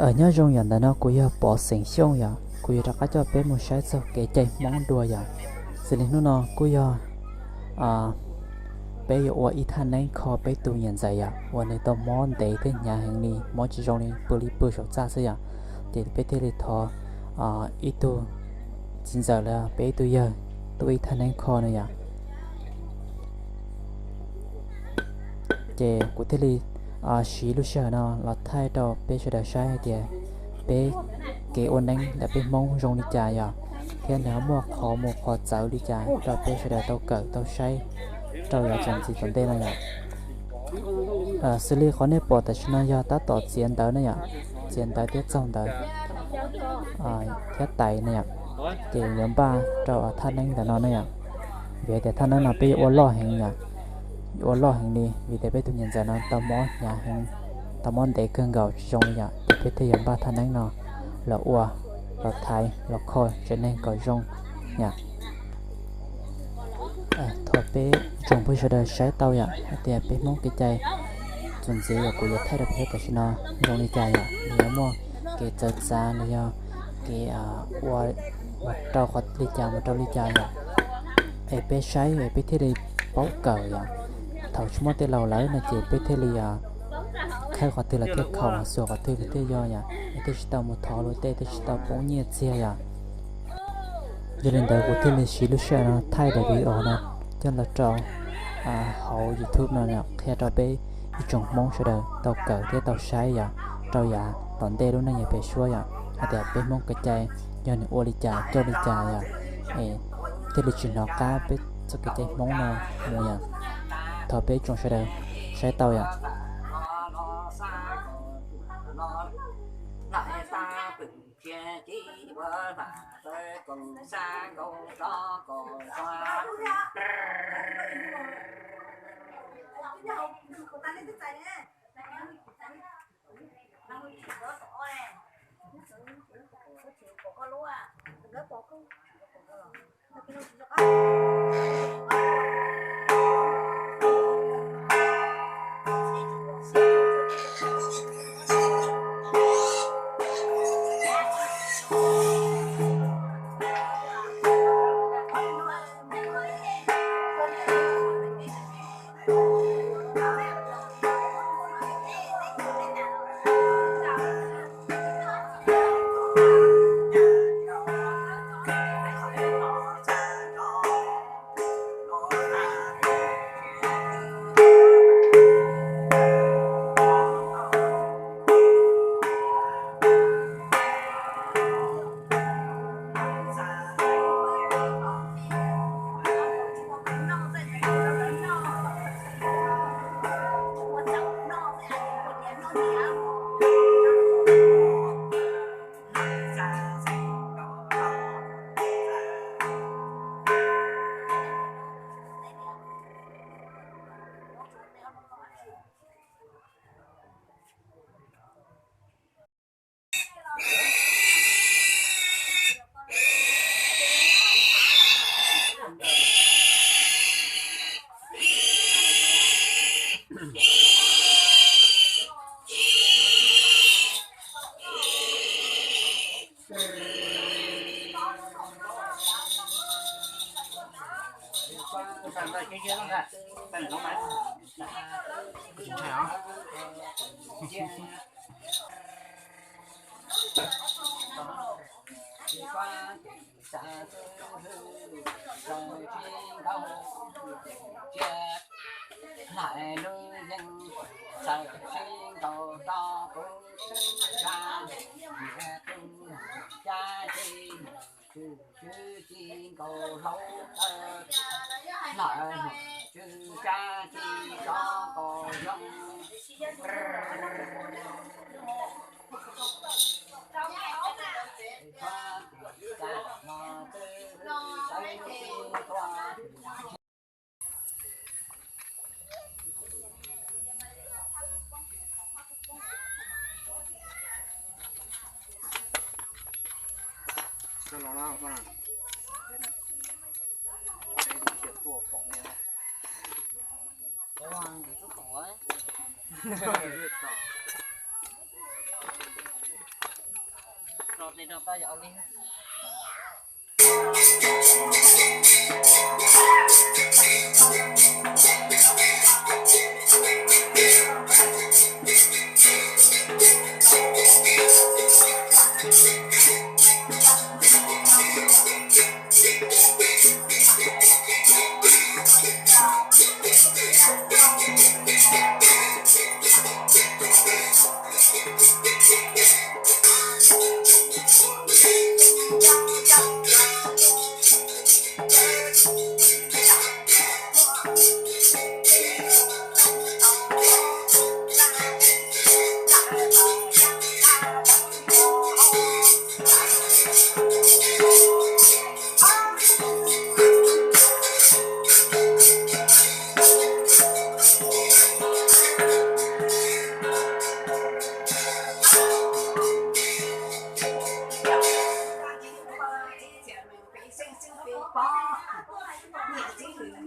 Nyob zoo, yam ntawm no kuv yog Pov Xeem Xyooj yom, kuv yuav rov qab coj peb mus saib txog kev cai Hmoob dua yom. Xws li hnub no kuj yog peb yuav ua ib thaj neeb kho peb tus niam ntxawm yom, uas nws tau mob ntev thiab hnyav heev li, mob tsis zoo li, pw li pw saum txaj xwb yom. Ces peb thiaj li thov ib tug txiv ntxawm los peb ib tug yawg tuaj ua ib thaj neeb kho nws yom. Ces kuv thiaj li siv lub sij hawm no los thaij rau peb sawv daws saib hais tias peb kev ua neeb ntawm peb Hmoob zoo li cas yom, thiab nws ho muaj qhov mus qhov txawv li cas rau peb sawv daws tau kawm tau saib rau yav txuas ntxiv tom ntej no yom. Xws li qhov nej pom tam sim no yog tab tom txiav ntawv ne yom, txiav ntawv thiab txaug ntawv thiab tais ne yom. Ces yuav npaj rau thaj neeb ntawm no ne yom. Vim hais tias thaj neeb no peb yuav ua loj heev yom, yuav ua loj heev li vim tias peb tus niam ntxawm no tau mob hnyav heev, tau mob ntev kawg nkaus tsis zoo li yom, ces peb thiaj yuav npaj thaj neeb no los ua, los thaiv los kho tsev neeg kom zoo yom. Thov peb tsoom phooj ywg sawv daws saib tau yom hais tias peb Hmoob kev cai txuas ntxiv uas kuv yuav thaij rau peb tam sim no zoo li cas yom, nws yuav muaj kev txawv txav los yog kev ua mus rau qhov li cas mus rau li cas yom. Es peb saib es peb thiaj li paub kawm yom. Thaum tsis muaj tej laus lawm no ces peb thiaj li khawb qhov twg los thiaj khaum, xuas qhov twg los thiaj yog yom, es thiaj tsis tau mus thov luag tej, thiaj tsis tau poob nyiaj txiag yom. Yog li ntawd kuv thiaj li siv lub sij hawm no thaij daim video no coj los rau hauv YouTube no qhia rau peb ib tsoom Hmoob sawv daws tau kawm thiab tau saib yom, rau yav tom ntej lub neej yav pem suab yom, hais tias peb Hmoob kev cai yog nws ua li cas coj li cas yom, es thiaj li tsis hnov qab peb txoj kev cai Hmoob no mus yom. Thov peb tsoom sawv daws saib tau yom. Niam txiv hwm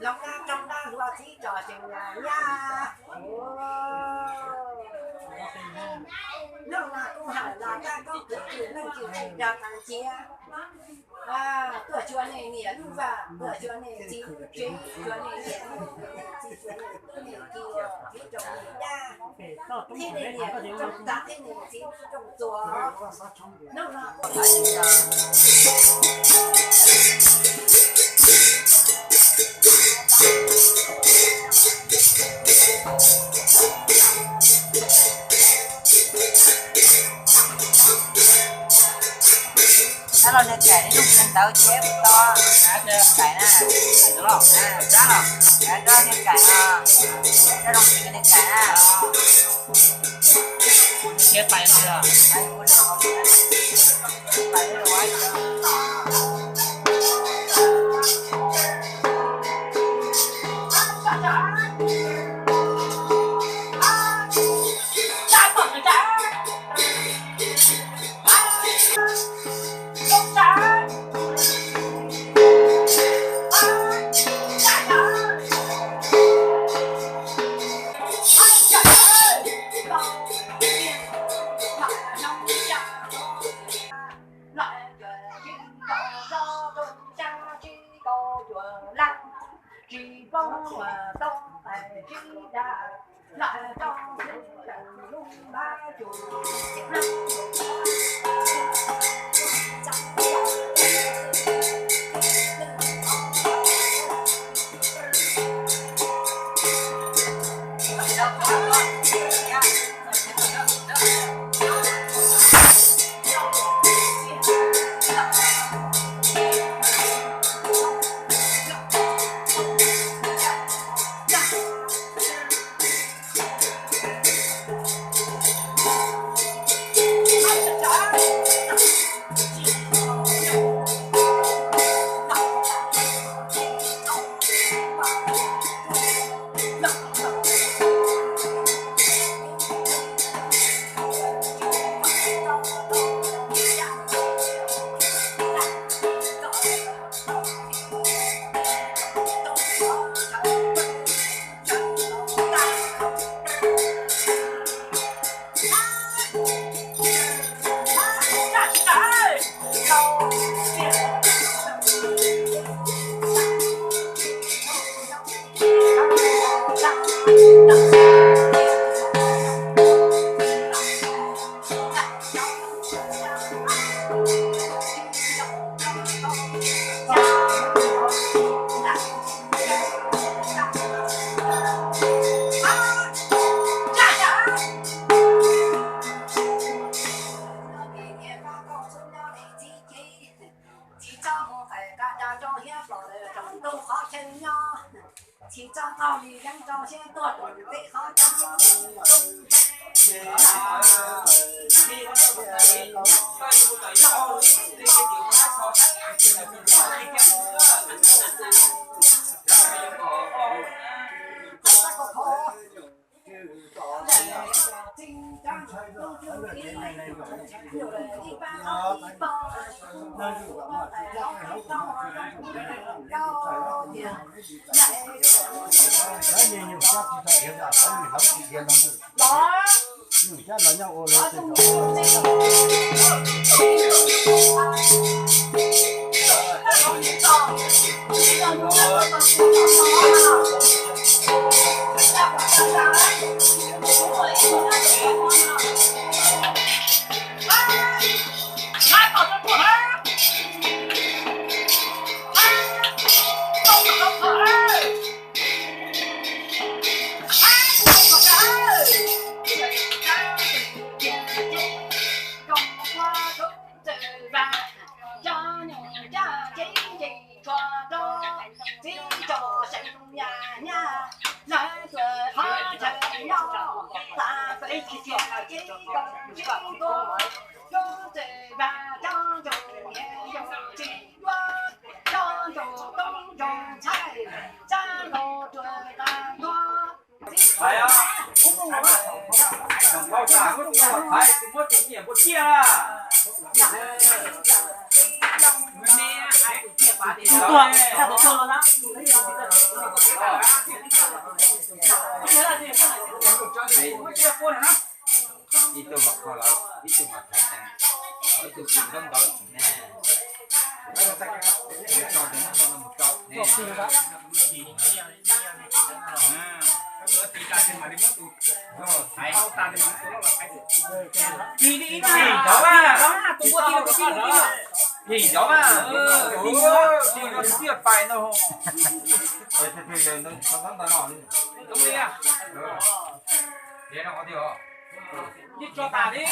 hloov dab roog dab hluas txiv tsom seem nyab. Hnub no kuj hawm los kab koob kwv tij neej tsa sawv daws tag nrho. Tuaj xyuas nej niam lub vaj, tuaj xyuas nej txiv lub tsev, xyuas nej niam lub txiv, xyuas nej tub nej ki, txiv rooj nej dab, thiab nej niam lub rooj tag, thiab nej txiv lub rooj txuas. Dab laug niag kaim, niag ntawd ces mus to. Niag kaim na, dab laug, dab laug niag kaim no, dab laug niag kaim na. Tsis txhob mus qais koj dag rau hiab pom lawm tsoom ntuj qhov chaw nyob. Tsis txhob qaug li yeeb rau siab tuaj rau teb qhov chaw nyob. Los, los nyuj ua lawv. Ib tug mam kho lawm, ib tug mam thaiv ntawd, ib tug tsis ntaub ntawd ne. Mus rau tus no mus rau ne. Thaiv. Thaiv cov mas, tus ua ti los tus ti los ti los. Thaiv cov mas, tus ti los ti los pais no. Tus li a. Ib tso tas li.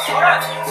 Txiab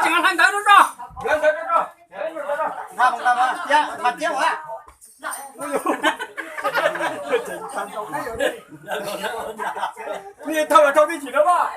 tseem hla ntawd rau. Nej thauj los thauj tib chim na mas.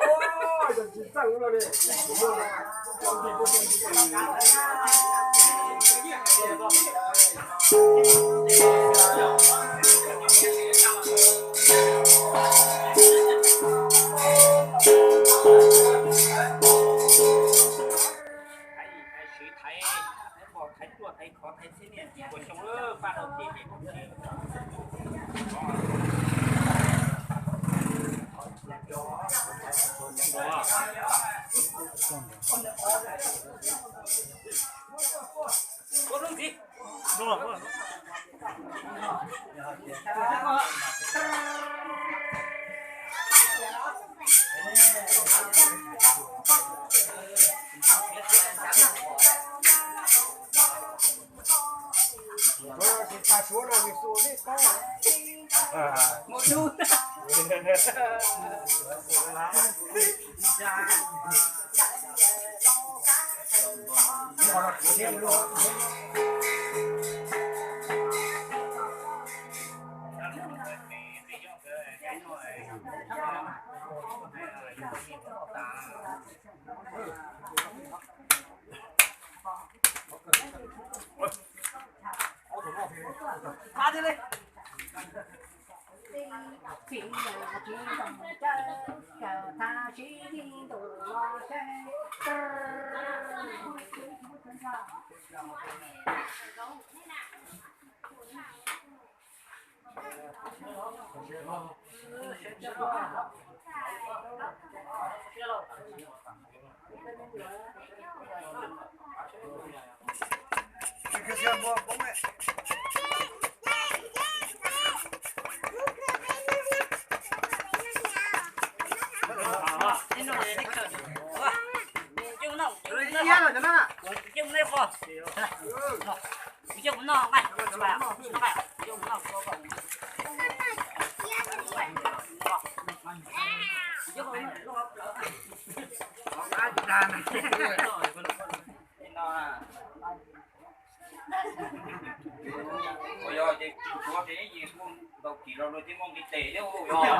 Ua yog ces tsis tshuav ces yeej kuj ntaus kim los luag thiaj muaj nqi tes thiab ua yog.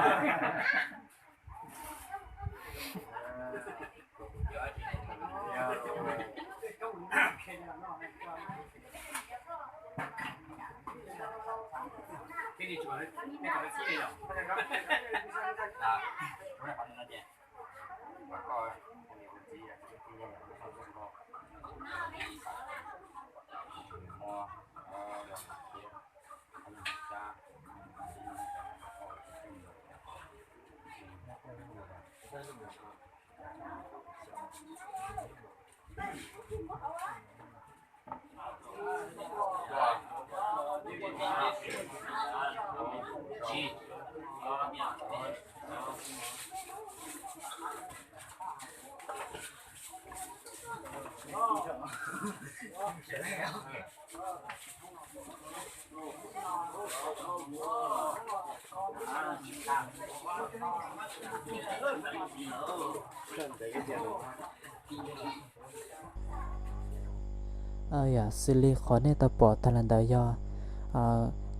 Yog xws li qhov nej tau pom tag los ntawd yog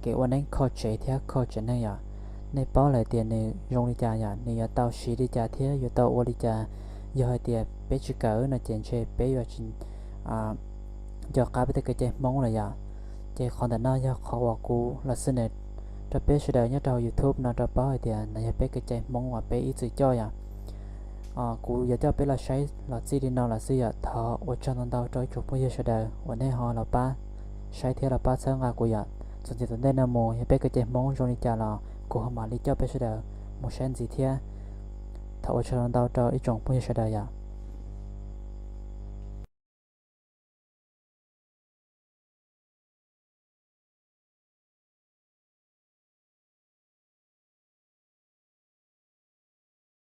kev ua neeb kho tsev thiab kho tsev neeg yom. Nej paub lawm tias nws zoo li cas yom, nws yuav tau siv li cas thiab yuav tau ua li cas. Yog hais tias peb tsis kawm no ces ntshe peb yuav tsis nco qab peb tej kev cai Hmoob lawm yom. Ces qhov ntawm no yog qhov uas kuv los xwb nws rau peb sawv daws nyob rau hauv YouTube no rau paub hais tias no yog peb kev cai Hmoob uas peb ib txwm coj yom. Kuv yuav coj peb los saib los txij li no los xwb yom. Thov ua tsaug ntau ntau rau ib tsoom phooj ywg sawv daws uas nej ho los pab saib thiab los pab txhawb nqa kuv yom. Txuas ntxiv tom ntej no mus yog peb kev cai Hmoob zoo li cas los kuv ho mam li coj peb sawv daws mus saib ntxiv thiab. Thov ua tsaug ntau ntau rau ib tsoom phooj ywg sawv daws yom.